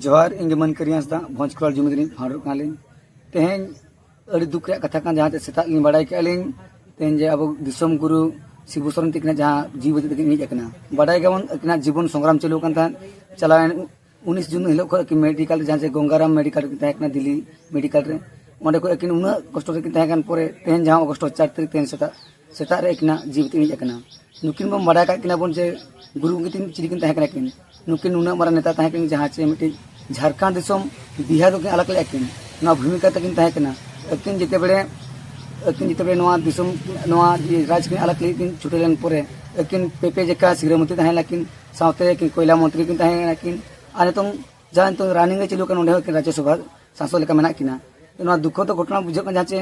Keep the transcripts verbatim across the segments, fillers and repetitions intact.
ᱡᱚᱦᱟᱨ, ᱤᱧ ᱜᱮ ᱢᱟᱹᱱᱠᱟᱹᱨᱤ ᱦᱟᱸᱥᱫᱟ, ᱵᱷᱚᱸᱡᱽ ᱠᱷᱮᱨᱣᱟᱲ ᱡᱩᱢᱤᱫ ᱨᱤᱱᱤᱡ founder ᱠᱟᱱᱟᱞᱤᱧ᱾ ᱛᱮᱦᱮᱧ ᱟᱹᱰᱤ ᱫᱩᱠ ᱨᱮᱭᱟᱜ ᱠᱟᱛᱷᱟ ᱠᱟᱱᱟ, ᱡᱟᱦᱟᱸ ᱛᱮ ᱥᱮᱛᱟᱜ ᱞᱤᱧ ᱵᱟᱲᱟᱭ ᱠᱮᱜᱼᱟ ᱞᱤᱧ, ᱛᱮᱦᱮᱧ ᱡᱮ ᱟᱵᱚ ᱫᱤᱥᱚᱢ ᱜᱩᱨᱩ ᱥᱤᱵᱩ ᱥᱚᱨᱮᱱ ᱛᱤᱠᱤᱱᱟᱜ ᱡᱟᱦᱟᱸ ᱡᱤᱣᱤ ᱵᱟᱹᱛᱤ ᱛᱟᱹᱠᱤᱱ ᱤᱬᱤᱡ ᱟᱠᱟᱱᱟ᱾ ᱵᱟᱰᱟᱭ ᱜᱮᱭᱟᱵᱚᱱ, ᱟᱹᱠᱤᱱᱟᱜ ᱡᱤᱵᱚᱱ ᱥᱚᱝᱜᱨᱟᱢ ᱪᱟᱹᱞᱩ ᱟᱠᱟᱱ ᱛᱟᱦᱮᱸᱫ᱾ ᱪᱟᱞᱟᱣᱮᱱ ᱩᱱᱤᱥ ᱡᱩᱱ ᱦᱤᱞᱳᱜ ᱠᱷᱚᱱ ᱟᱹᱠᱤᱱ ᱢᱮᱰᱤᱠᱮᱞ ᱨᱮ, ᱡᱟᱦᱟᱸ ᱡᱮ ᱜᱚᱝᱜᱟᱨᱟᱢ ᱢᱮᱰᱤᱠᱮᱞ ᱨᱮᱠᱤᱱ ᱛᱟᱦᱮᱸ ᱠᱟᱱᱟ ᱫᱤᱞᱞᱤ ᱢᱮᱰᱤᱠᱮᱞ ᱨᱮ, ᱚᱸᱰᱮ ᱠᱷᱚᱱ ᱟᱹᱠᱤᱱ ᱩᱱᱟᱹᱜ ᱠᱚᱥᱴᱚ ᱨᱮᱠᱤᱱ ᱛᱟᱦᱮᱸ ᱠᱟᱱ ᱯᱚᱨᱮ, ᱛᱮᱦᱮᱧ ᱡᱟᱦᱟᱸ ᱚᱜᱚᱥᱴ ᱪᱟᱨ ᱛᱟᱹᱨᱤᱠᱷ, ᱛᱮᱦᱮᱧ ᱥᱮᱛᱟᱜ ᱥᱮᱛᱟᱜ ᱨᱮ ᱟᱹᱠᱤᱱᱟᱜ ᱡᱤᱣᱤ ᱛᱤ ᱤᱬᱤᱡ ᱟᱠᱟᱱᱟ᱾ ᱱᱩᱠᱤᱱ ᱵᱚᱱ ᱵᱟᱰᱟᱭ ᱟᱠᱟᱫ ᱠᱤᱱᱟ ᱵᱚᱱ ᱡᱮ ᱜᱩᱨᱩ ᱜᱚᱢᱠᱮ ᱛᱤᱱ ᱪᱤᱞᱤ ᱠᱤᱱ ᱛᱟᱦᱮᱸ ᱠᱟᱱᱟ ᱠᱤᱱ᱾ ᱱᱩᱠᱤᱱ ᱱᱩᱱᱟᱹᱜ ᱢᱟᱨᱟᱝ ᱱᱮᱛᱟ ᱛᱟᱦᱮᱸ ᱠᱟᱱᱟ, ᱡᱟᱦᱟᱸ ᱪᱮ ᱢᱤᱫᱴᱤᱡ ᱡᱷᱟᱲᱠᱷᱚᱸᱰ ᱫᱤᱥᱚᱢ ᱵᱤᱦᱟᱨ ᱫᱚᱠᱤᱱ ᱟᱞᱟᱜᱽ ᱞᱮᱫᱼᱟ ᱠᱤᱱ᱾ ᱱᱚᱣᱟ ᱵᱷᱩᱢᱤᱠᱟ ᱛᱟᱹᱠᱤᱱ ᱛᱟᱦᱮᱸ ᱠᱟᱱᱟ᱾ ᱟᱹᱠᱤᱱ ᱡᱮᱛᱮ ᱵᱮᱲᱮ ᱟᱹᱠᱤᱱ ᱡᱮᱛᱮ ᱵᱮᱲᱮ ᱱᱚᱣᱟ ᱫᱤᱥᱚᱢ, ᱱᱚᱣᱟ ᱨᱟᱡᱽ ᱠᱤᱱ ᱟᱞᱟᱜᱽ ᱞᱟᱹᱜᱤᱫ ᱠᱤᱱ ᱪᱷᱩᱴᱟᱹᱣ ᱞᱮᱱ ᱯᱚᱨᱮ, ᱟᱹᱠᱤᱱ ᱯᱮ ᱯᱮ ᱡᱮᱠᱟ ᱥᱤᱨᱟᱹ ᱢᱚᱱᱛᱨᱤ ᱛᱟᱦᱮᱸ ᱞᱮᱱᱟ ᱠᱤᱱ, ᱥᱟᱶᱛᱮ ᱟᱹᱠᱤᱱ ᱠᱚᱭᱞᱟ ᱢᱚᱱᱛᱨᱤ ᱠᱤᱱ ᱛᱟᱦᱮᱸ ᱠᱟᱱᱟ ᱠᱤᱱ᱾ ᱟᱨ ᱱᱤᱛᱚᱝ ᱡᱟᱦᱟᱸ ᱱᱤᱛᱚᱝ ᱨᱟᱱᱤᱝ ᱨᱮ ᱪᱟᱹᱞᱩ ᱠᱟᱱᱟ, ᱚᱸᱰᱮ ᱦᱚᱸ ᱟᱹᱠᱤᱱ ᱨᱟᱡᱽᱡᱚ ᱥᱚᱵᱷᱟ ᱥᱟᱝᱥᱚᱫ ᱞᱮᱠᱟ ᱢᱮᱱᱟᱜ ᱠᱤᱱᱟ᱾ ᱱᱚᱣᱟ ᱫᱩᱠᱷᱚ ᱫᱚ ᱜᱷᱚᱴᱚᱱᱟ ᱵᱩᱡᱷᱟᱹᱜ ᱠᱟᱱᱟ, ᱡᱟᱦᱟᱸ ᱪᱮ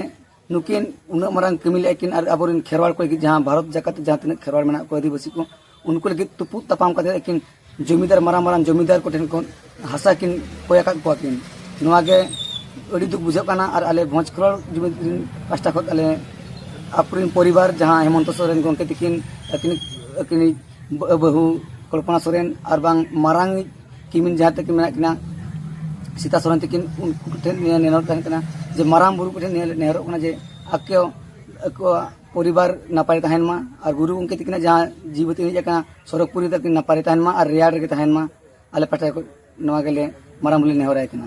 ᱱᱩᱠᱤᱱ ᱩᱱᱟᱹᱜ ᱢᱟᱨᱟᱝ ᱠᱟᱹᱢᱤ ᱞᱮᱫᱼᱟ ᱠᱤᱱ, ᱟᱨ ᱟᱵᱚᱨᱮᱱ ᱠᱷᱮᱨᱣᱟᱲ ᱠᱚ ᱞᱟᱹᱜᱤᱫ, ᱡᱟᱦᱟᱸ ᱵᱷᱟᱨᱚᱛ ᱡᱟᱠᱟᱛ ᱨᱮ ᱡᱟᱦᱟᱸ ᱛᱤᱱᱟᱹᱜ ᱠᱷᱮᱨᱣᱟᱲ ᱢᱮᱱᱟᱜ ᱠᱚᱣᱟ, ᱟᱹᱫᱤᱵᱟᱹᱥᱤ ᱠᱚ, ᱩᱱᱠᱩ ᱞᱟᱹᱜᱤᱫ ᱛᱩᱯᱩᱫ ᱛᱟᱯᱟᱢ ᱠᱟᱛᱮ ᱟᱹᱠᱤᱱ ᱡᱚᱢᱤᱫᱟᱨ, ᱢᱟᱨᱟᱝ ᱢᱟᱨᱟᱝ ᱡᱚᱢᱤᱫᱟᱨ ᱠᱚᱴᱷᱮᱱ ᱠᱷᱚᱱ ᱦᱟᱥᱟ ᱠᱤᱱ ᱠᱚᱭ ᱟᱠᱟᱫ ᱠᱚᱣᱟ ᱠᱤᱱ᱾ ᱱᱚᱣᱟ ᱜᱮ ᱟᱹᱰᱤ ᱫᱩᱠ ᱵᱩᱡᱷᱟᱹᱜ ᱠᱟᱱᱟ᱾ ᱟᱨ ᱟᱞᱮ ᱵᱷᱚᱸᱡᱽ ᱠᱷᱮᱨᱣᱟᱲ ᱡᱩᱢᱤᱫ ᱨᱮᱱ ᱯᱟᱥᱴᱟ ᱠᱷᱚᱱ ᱟᱞᱮ ᱟᱠᱚᱨᱮᱱ ᱯᱚᱨᱤᱵᱟᱨ, ᱡᱟᱦᱟᱸ ᱦᱮᱢᱚᱱᱛᱚ ᱥᱚᱨᱮᱱ ᱜᱚᱢᱠᱮ ᱛᱤᱠᱤᱱ, ᱟᱹᱠᱤᱱ, ᱟᱹᱠᱤᱱᱤᱡ ᱵᱟᱹᱦᱩ ᱠᱚᱞᱯᱚᱱᱟ ᱥᱚᱨᱮᱱ, ᱟᱨ ᱵᱟᱝ ᱢᱟᱨᱟᱝ ᱠᱤᱢᱤᱱ ᱡᱟᱦᱟᱸ ᱛᱟᱹᱠᱤᱱ ᱢᱮᱱᱟᱜ ᱠᱤᱱᱟ, ᱥᱤᱛᱟ ᱥᱚᱨᱮᱱ ᱛᱟᱹᱠᱤᱱ, ᱩᱱᱠᱩ ᱴᱷᱮᱱ ᱱᱤᱭᱟᱹ ᱱᱮᱦᱚᱨ ᱛᱟᱦᱮᱸ ᱠᱟᱱᱟ ᱡᱮ ᱢᱟᱨᱟᱝ ᱵᱩᱨᱩ ᱠᱚᱴᱷᱮᱱ ᱱᱤᱭᱟᱹ ᱱᱮᱦᱚᱨᱚᱜ ᱠᱟᱱᱟ ᱡᱮ ᱟᱠᱚ, ᱟᱠᱚᱣᱟᱜ ᱯᱚᱨᱤᱵᱟᱨ ᱱᱟᱯᱟᱭ ᱛᱟᱦᱮᱱ ᱢᱟ, ᱟᱨ ᱜᱩᱨᱩ ᱜᱚᱢᱠᱮ ᱛᱟᱹᱠᱤᱱᱟᱜ ᱡᱟᱦᱟᱸ ᱡᱤᱣᱤ ᱵᱟᱹᱛᱤ ᱤᱬᱤᱡ ᱟᱠᱟᱱᱟ ᱥᱚᱨᱚᱜᱽᱯᱩᱨᱤ ᱛᱟᱹᱠᱤᱱ ᱱᱟᱯᱟᱭ ᱨᱮ ᱛᱟᱦᱮᱱ ᱢᱟ ᱟᱨ ᱨᱮᱭᱟᱲ ᱨᱮᱜᱮ ᱛᱟᱦᱮᱱ ᱢᱟ᱾ ᱟᱞᱮ ᱯᱟᱦᱴᱟ ᱠᱷᱚᱱ ᱱᱚᱣᱟ ᱜᱮᱞᱮ ᱢᱟᱨᱟᱝ ᱵᱩᱨᱩ ᱞᱮ ᱱᱮᱦᱚᱨᱟᱭ ᱠᱟᱱᱟ᱾